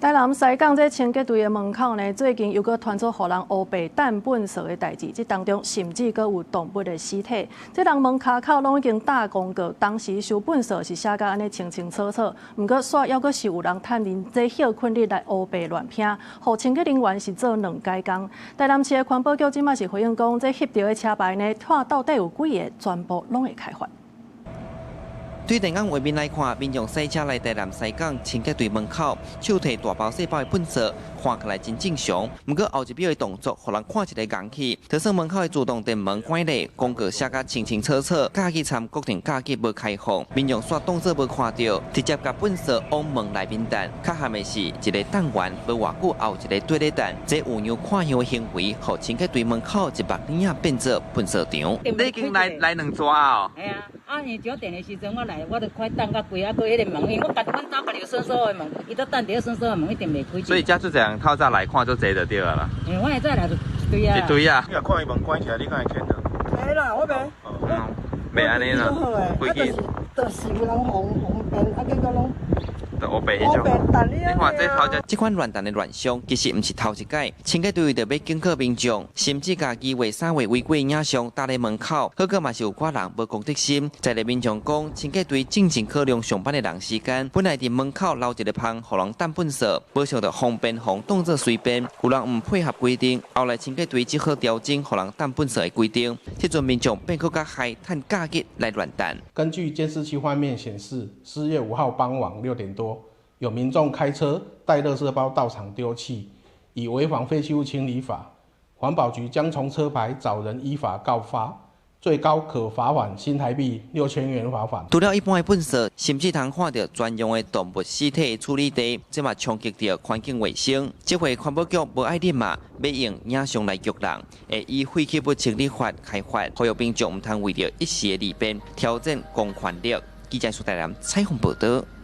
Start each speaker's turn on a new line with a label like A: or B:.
A: 台南西港這清潔隊的門口呢，最近又閣傳出予人烏白擲糞埽的代誌，這當中甚至閣有動物的屍體。這人門跤口攏已經打公告，當時收糞埽是寫甲按呢清清楚楚，毋過煞猶閣是有人趁𪜶這歇睏日來烏白亂拋，予清潔人員是做兩改工。台南市的環保局這馬是回應講，這翕著的車牌呢，看到底有幾个，全部攏會開罰。
B: 對電眼畫面來看，民眾駛車來台南西港清潔隊門口，手提大包細包的糞埽，看起來真正常。毋過後一秒的動作，予人看一个戇去。就算門口的自動電門關咧，公告寫甲清清楚楚，假日參國定假日無開放，民眾煞當作無看著，直接共糞埽往門內面擲。較慘的是，一个擲完無偌久，後一个綴咧擲，這有樣看樣的行為，予清潔隊門口一目耳仔變做糞埽場。
C: 你已經來來兩逝哦。
D: 係啊，啊，因為九點的時陣我來，我就看等較規，啊，閣彼个門，因為我家己阮兜家己有鎖鎖的門，伊都等佇咧鎖鎖的門，一定袂開。
C: 所以遮做濟人透早來看做濟就對啦。
D: 欸，我會早來就一堆啊。
C: 一堆啊。
E: 你若看伊門關起來，你敢會牽著？
F: 袂啦，我袂。
C: 袂按呢啦。
F: 袂去。就是有人方方便，啊，結果攏。
C: 就烏白彼種。你看這頭
B: 這款亂擲的亂象，其實毋是頭一擺。清潔隊為著欲警告民眾，甚至共2月、3月違規影像貼佇門口，好過嘛是有寡人無公德心。在地民眾講，清潔隊進前考量上班的人時間，本來佇門口留一个縫，予人擲糞埽，無想著方便予人當做隨便，有人毋配合規定，後來清潔隊只好調整予人擲糞埽的規定。這陣民眾變閣較害，趁假日來亂擲。
G: 根據監視器畫面顯示，4月5號傍晚6點多，有民眾開車帶垃圾包到場丟棄，以違反廢棄物清理法，環保局將從車牌找人依法告發，最高可罰款新台幣6000元罰款。
B: 除了一般的糞埽，甚至通看著專用的動物屍體處理地，這嘛衝擊著環境衛生。這回環保局無愛忍嘛，欲用影像來激人，會依廢棄物清理法開罰，呼籲民眾毋通為著一時的利便挑戰公權力。記者蘇台南採訪報導。